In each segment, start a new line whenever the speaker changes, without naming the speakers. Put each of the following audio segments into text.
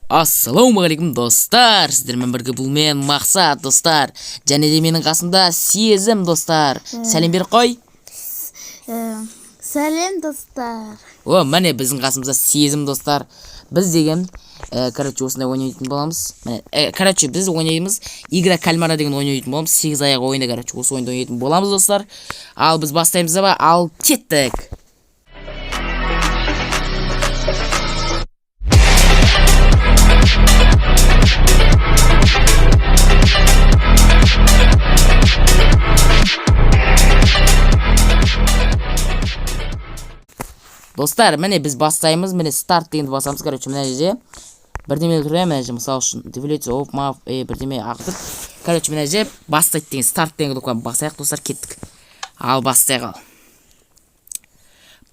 Ассалаумағалейкум, достар! Сіздермен бірге бұл мен, Мақсат, достар. Және де менің қасымда Сезім, достар. Сәлем беріп қой.
Сәлем, достар.
О, міне, біздің қасымызда Сезім, достар. Біз деген, короче, осындай ойнайтын боламыз. Міне, короче, біз ойнаймыз «Игра кальмара» деген ойнайтын боламыз. Сегіз аяқ ойыны, короче, осы ойынды ойнайтын боламыз, достар. Ал біз бастаймыз ба? Ал кеттік. Достар, міне, біз бастаймыз. Міне, старт дегенді басамыз. Короче, мына жерде бірдеме тұр, иә, мына жерде, мысалы үшін, develop of map, бірдеме ағытып. Короче, мына жерде бастайды деген, старт деген кнопканы басайық, достар, кеттік. Ал бастайық, ал.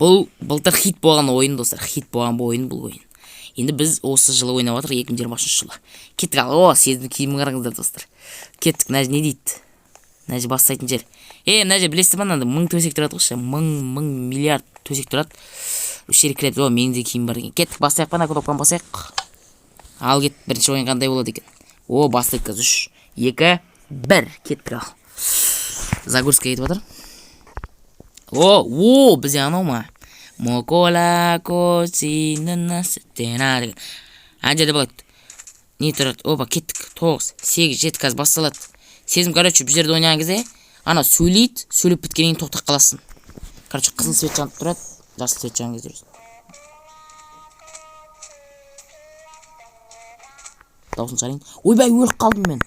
Бұл былтыр хит болған ойын, достар, хит болған бұл ойын, бұл ойын. Енді біз осы жылы ойнап жатырмық, 2023 жылы. Кеттік, ал. О, Сезімнің киімін қараңыздар, достар. Кеттік, мына жерде не дейді? Мына жер бастайтын жер. Мына жер, білесіздер ма, мынандай 1000 төсек тұрады ғой, мың, мың миллиард төсек тұрады. Осы жерге кіреді. О, менің де киімім бар екен. Кеттік, бастайық па? Ана кнопканы басайық. Ал кет, бірінші ойын қандай болады екен? О, бастайық қазір. Үш, екі, бір, кеттік. Ал загрузка кетіп жатыр. О, о, бізде анау ма, мокола деген ана жерде болады, не тұрады? Опа, кеттік. Тоғыз, сегіз, жеті, қазір басталады. Сезім, короче, бұл жерде ойнаған кезде ана сөйлейді, сөйлеп біткеннен кейін тоқтап қаласың. Короче, қызыл свет жанып тұрады, жасыл свет жанған кезде жүресің. Дауысын шығарайын. Ойбай, өліп қалдым мен.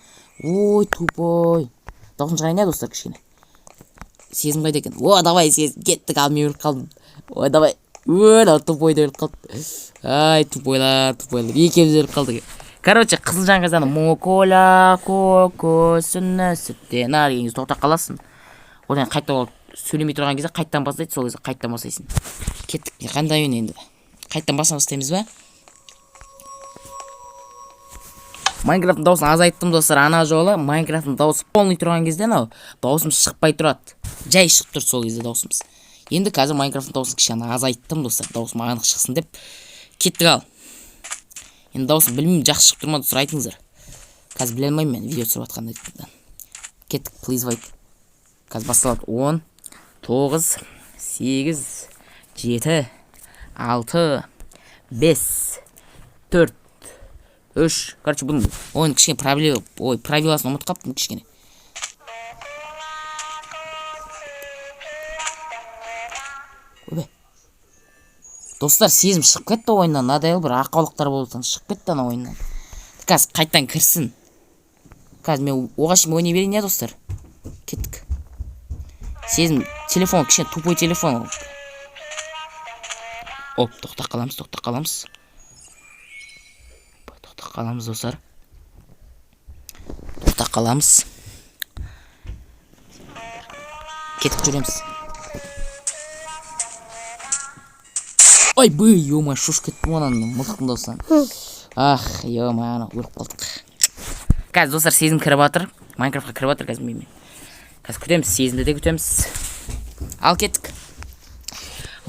Ой, тупой. Дауысын шығарайын, иә, достар, кішкене. Сезім қайда екен? О, давай, Сезім, кеттік. Ал мен өліп қалдым. Ой, давай. Ой, мынау тупой да өліп қалды. Ай, тупойлар, тупойлар, екеуміз өліп қалдық. Короче, қызыл жанған кезде ана мокола кокосына сүттен деген кезде тоқтап қаласың. Одан кейін қайта ол сөйлемей тұрған кезде қайтадан бастайды, сол кезде қайтадан бастайсың. Кеттік. Қандай ойын енді? Қайтадан басынан бастаймыз ба? Майнкрафттың дауысын азайттым, достар. Ана жолы Майнкрафттың дауысы полный тұрған кезде анау дауысым шықпай тұрады, жай шығып тұрды сол кезде дауысымыз. Енді қазір Майнкрафттың дауысын кішкене азайттым, достар, дауысым анық шықсын деп. Кеттік, ал. Енді дауысым, білмеймін, жақсы шығып тұр ма, достар, айтыңыздар. Қазір біле алмаймын мен видео түсіріп жатқанда. Кеттік, please wait. Қазір басталады. 10, 9, 8, 7, 6, 5, 4, 3. Короче, бұның ойын кішкене проблема, ой, правиласын ұмытып қалыппын кішкене. Ойбай, достар, Сезім шығып кетті ойыннан. Мынадай бір ақаулықтар болып шығып кетті ана ойыннан. Қазір қайтадан кірсін. Қазір мен оған шейін ойнай берейін, иә, достар. Кеттік. Сезім телефон кішкене тупой телефон. Оп, тоқтап қаламыз, тоқтап қаламыз, тоқтап қаламыз, достар, тоқтап қаламыз. Кеттік, жүреміз. Ойбай, ё, шошып кеттім ғой ананың мылтықтың дауысынан. Ах, ё, ана өліп қалдық. Қазір, достар, Сезім кіріп жатыр, Майнкрафтқа кіріп жатыр қазір менімен. Қазір күтеміз, Сезімді де күтеміз. Ал кеттік.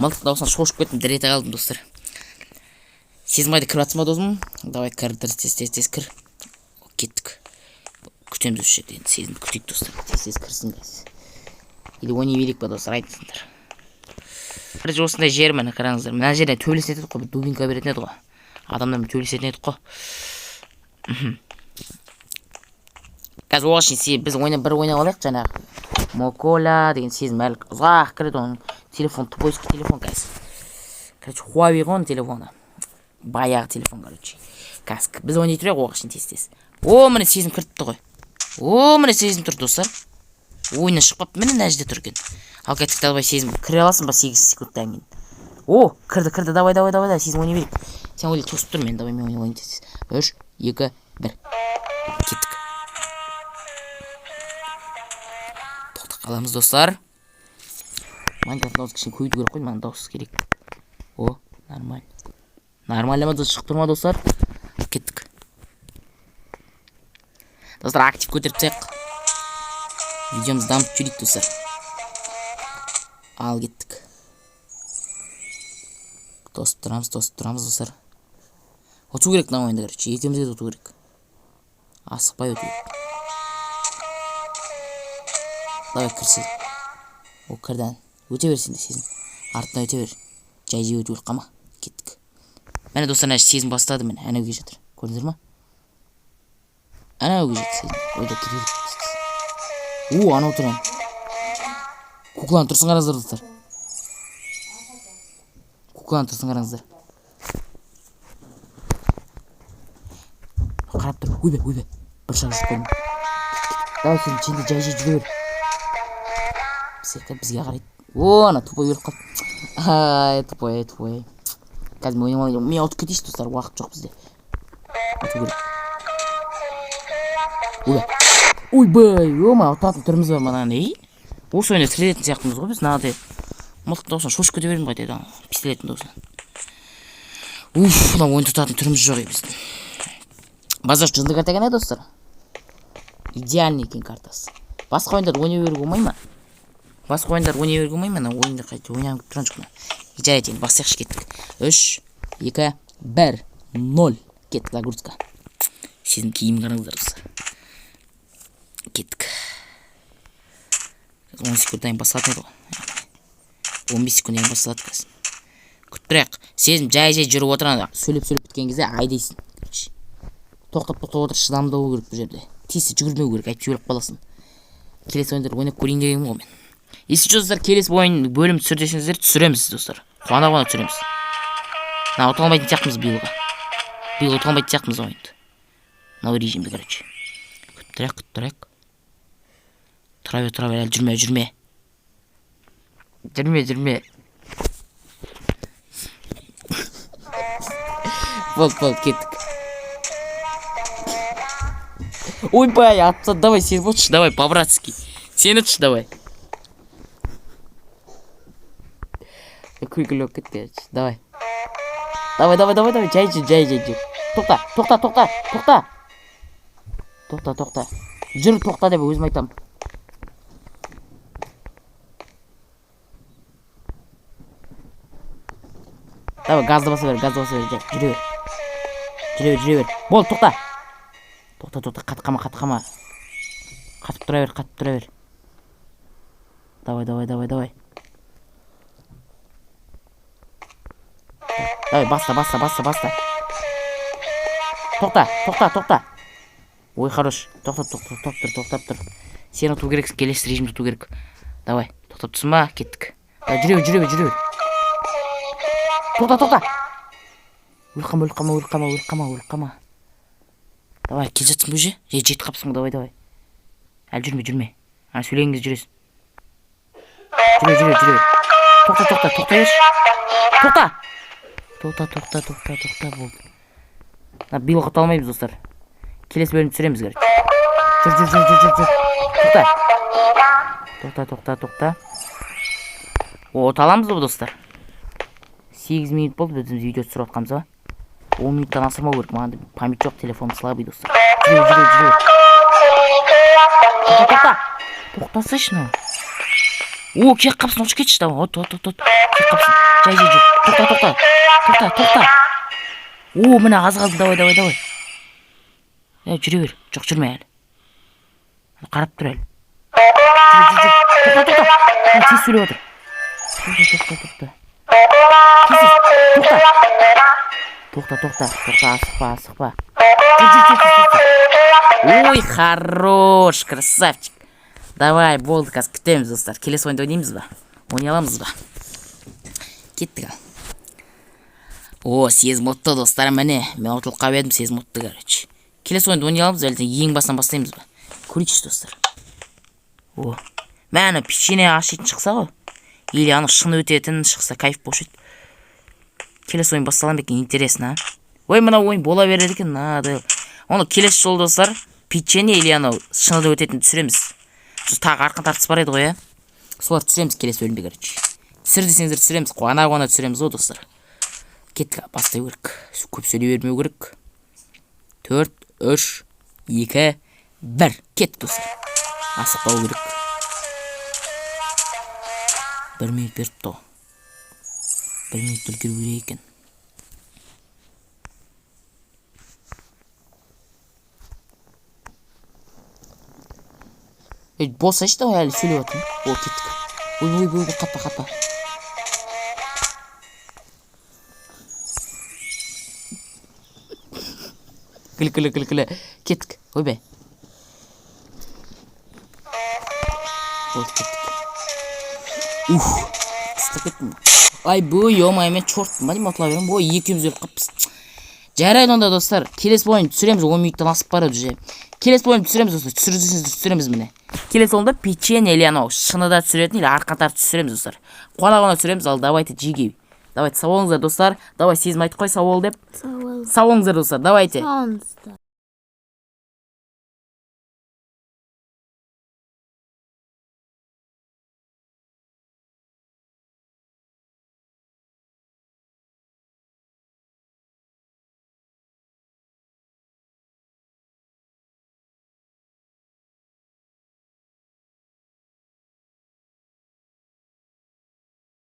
Мылтық дауысынан шошып кеттім, дір ете қалдым, достар. Сезім қайда, кіріп жатсың ба, досым? Давай, кір, тез, тез, тез кір. Кеттік, күтеміз осы жерде енді. Сезімді күтейік, достар, тез, тез кірсін қазір. Или ойнай берейік па, достар, айтыңыздар. Короче, осындай жер, міне, қараңыздар. Мына жерде төбелесетін едік қой, бір дубинка беретін еді ғой, адамдармен төбелесетін едік қой. Қазір оған шейін біз ойнап, бір ойнап алайық жаңағы мокола деген. Сезім әлі ұзақ кіреді, оның телефон тупойский телефон қазір. Короче, Хуавей ғой оның телефоны, баяғы телефон. Короче, қазір біз ойнай тұрайық оған шейін тез, тез. О, міне, Сезім кіріпті ғой. О, міне, Сезім тұр, достар, ойыннан шығып қалыпты. Міне, мына жерде тұр екен. Ал кеттік, давай, Сезім, кіре аласың ба 8 секундтан кейін? О, кірді, кірді. Давай, давай, давай, давай, Сезім, ойнай берейік. Сен ойлай, тосып тұр мен. Давай, мен ойнай алайын тез, тез. Үш, екі, бір, кеттік. Тоқтап қаламыз, достар. Майнкрафт дауысы кішкене көбейту керек қой, маған дауыс керек. О, нормально, нормально ма, шығып тұр ма, достар? Кеттік, достар, актив көтеріп тастайық, видеомызды дамытып жіберейік, достар. Ал кеттік, тосып тұрамыз, тосып тұрамыз, достар. Ұту керек мына ойында, короче, екеумізге де ұту керек. Асықпай өту керек. Давай, кірсе. О, кірді. Өте бер сен де, Сезім. Артына өте бер. Жай жай өту керек, қама. Кеттік. Міне, достар, мына Сезім бастады, міне, анау келе жатыр. Көрдіңдер ма? Анау келе жатыр Сезім. Ойда кете бер. О, анау тұр әне. Кукланың тұрсын қараңыздар, достар. Кукланың тұрсын қараңыздар. Қарап тұр. Ойбай, ойбай. Бір шаг жүріп қойдым. Давай, сен де жай жай жүре бер. Бізге қарайды. О, ана тупой өліп қалды. Ай, тупой, тупой. Қазір мен ойнамай, мен ұтып кетейінші, достар, уақыт жоқ бізде. Ұту керек. Ойбай. Ойбай, ема, ұтатын түріміз бар мынаны, ей. Осы ойында тірелетін сияқтымыз ғой біз, мынадай. Мылтық дауысынан шошып кете беремін қайтадан, пистолеттің дауысынан. Уф, мына ойын ұтатын түріміз жоқ ей біздің. Базар жынды карта екен, достар. Идеальный екен картасы. Басқа ойындарды ойнай беруге болмай ма? Басқа ойындарды ойнай беруге болмай ма? Мына ойынды қайта ойнағым келіп тұрған жоқ мына. Жарайды, енді бастайықшы, кеттік. 3, 2, 1, 0. Кеттік, загрузка. Сезім киім қараңыздар, достар. Кеттік. 10 секундтан кейін басталатын еді ғой. 15 секундтан кейін басталады қазір. Күтіп тұрайық. Сезім жай жай жүріп отыр, ана сөйлеп сөйлеп біткен кезде айдайсың. Тоқтап тоқтап отыр, шыдамды болу керек бұл жерде. Тез жүгірмеу керек, әйтпесе өліп қаласың. Келесі ойындарды ойнап көрейін дегенмін ғой мен. Если что, достар, келесі ойын бөлім түсір десеңіздер, түсіреміз, достар. Қуана қуана түсіреміз. Мына ұта алмайтын сияқтымыз биылға. Биыл ұта алмайтын сияқтымыз ойынды. Мынау режимді, короче. Күтіп тұрайық, күтіп тұрайық. Тұра бер, тұра бер, әлі жүрме, жүрме. Жүрме, жүрме. Болды, болды, кеттік. Ойбай, атса, давай, сен болшы, давай, по-братски. Сен ұтшы, давай. Күлкілі болып кетті, короче. Давай. Давай, давай, давай, давай, жай жүр, жай, жай жүр. Тоқта, тоқта, тоқта, тоқта. Тоқта, тоқта. Жүр, тоқта деп өзім айтамын. Давай, газды баса бер, газды баса бер, жай, жүре бер. Жүре бер, жүре бер. Болды, тоқта. Тоқта, тоқта, қатып қалма, қатып қалма. Қатып тұра бер, қатып тұра бер. Давай, давай, давай, давай. Давай, баста, баста, баста, баста. Тоқта, тоқта, тоқта. Ой, хорош. Тоқтап, тоқтап, тоқтап тұр, тоқтап тұр. Сен ұту керексің, келесі режимді ұту керек. Давай, тоқтап тұрсың ба? Кеттік. Давай, жүре бер, жүре бер, жүре бер. Тоқта, тоқта. Өліп қалма, өліп қалма, өліп қалма, өліп қалма, өліп қалма. Давай, келе жатсың ба уже? Е, жетіп қалыпсың ғой, давай, давай. Әлі жүрме, жүрме. Ана сөйлеген кезде жүресің. Жүре, жүре, жүре бер. Тоқта, тоқта, тоқтай берші. Тоқта. Тоқта, тоқта, тоқта, тоқта, болды. Мына биыл ұта алмаймыз, достар. Келесі бөлім түсіреміз, короче. Жүр, жүр, жүр, жүр, жүр, жүр. Тоқта. Тоқта, тоқта, тоқта. О, ұта аламыз ба, достар? 8 минут болды, біз видео түсіріп жатқанымыз ба? 10 минуттан асырмау керек, маған память жоқ, телефоным слабый, достар. Жүре, жүре, жүре. Тоқта, тоқта. Тоқтасайшы мынау. О, келіп қалыпсың, ұшып кетші, давай, от, от, от, от. Келіп қалыпсың. Жай, жай, жүр. Тоқта, тоқта. Тоқта, тоқта. О, міне аз қалды, давай, давай, давай. Е, жүре бер. Жоқ, жүрме әлі. Қарап тұр әлі. Жүр, жүр, жүр. Тоқта, тоқта. Мына тез сөйлеп отыр. Тоқта, тоқта, тоқта. Тез, тез. Тоқта. Тоқта, тоқта, тоқта, асықпа, асықпа. Жүр, жүр, жүр, жүр, жүр. Ой, хорош, красавчик. Давай, болды, қазір күтеміз, достар. Келесі ойынды ойнаймыз ба? Ойнай аламыз ба? Кеттік ал. О, Сезім ұтты, достар, міне. Мен ұтылып қалып едім, Сезім ұтты, короче. Келесі ойынды ойнай аламыз, әлде ең басынан бастаймыз ба? Көрейікші, достар. О, мә, ана печенье ашитын шықса ғой. Или ана шын өтетін шықса, кайф болушы еді. Келесі ойын бастала ма екен, интересно, а? Ой, мына ойын бола береді екен, надо. Оны келесі жолы, достар, печенье или анау шыныда өтетін түсіреміз. Сосын тағы арқан тартыс бар еді ғой, иә? Солар түсіреміз келесі бөлімде, короче. Түсір десеңіздер түсіреміз, қуана қуана түсіреміз ғой, достар. Кеттік, бастай керек. Көп сөйлей бермеу керек. 4, 3, 2, 1. Кеттік, достар. Асықпау керек. 1 минут беріпті ғой. 1 минут үлгеру керек екен. Ей, босайшы, давай, әлі сөйлеп жатырмын. О, кеттік. Ой, ой, ой, қатпа, қатпа. Күлкілі, күлкілі. Кеттік. Ойбай, болды, кеттік. Ух, қыстап кеттім. Ай, бө, ё-моё, мен чёрттың ба деймін, ұтыла беремін. Ой, екеуміз өліп қалыппыз. Жарайды онда, достар, келесі ойын түсіреміз. 10 минуттан асып барады уже. Келесі ойын түсіреміз, достар, түсір десеңіздер, түсіреміз. Міне, келесі ойында печенье или анау шыныда түсіретін, или арқан тартып түсіреміз, достар. Қуана қуана түсіреміз. Ал давайте, жеге, давайте, сау болыңыздар, достар. Давай, Сезім, айтып қой сау бол деп.
Сау бол.
Сау болыңыздар, достар, давайте.
Сау болыңыздар.